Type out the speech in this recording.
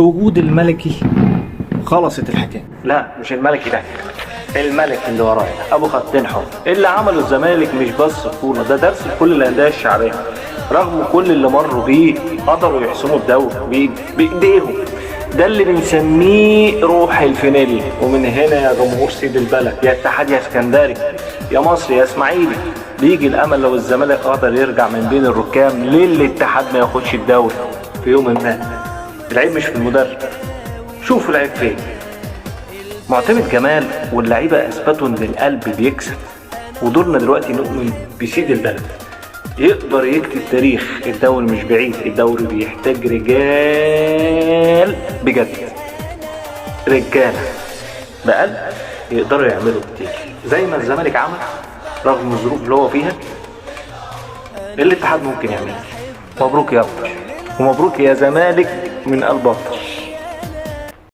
في وجود الملكي خلصت الحكاية. لا مش الملكي ده، الملك اللي ورايا ابو خطين حمر. اللي عمله الزمالك مش بس بطوله، ده درس لكل الاندية الشعبية. رغم كل اللي مروا بيه قدروا يحسموا الدوري بايديهم. ده اللي بنسميه روح الفينيل. ومن هنا يا جمهور سيد البلد، يا اتحاد يا اسكندري، يا مصري يا اسماعيلي، بيجي الامل لو الزمالك قدر يرجع من بين الركام. ليه الاتحاد ما ياخدش الدوري في يوم ما؟ العيب مش في المدرب، شوفوا العيب فين. معتمد جمال واللعيبة اثبتوا ان القلب بيكسب، ودورنا دلوقتي نؤمن بسيد البلد يقدر يكتب تاريخ. الدوري مش بعيد، الدوري بيحتاج رجال بجد، رجاله بقلب يقدروا يعملوا كتير زي ما الزمالك عمل رغم الظروف اللي هو فيها. الاتحاد ممكن يعمله. مبروك يا اخضر، ومبروك يا زمالك من قلب اخضر.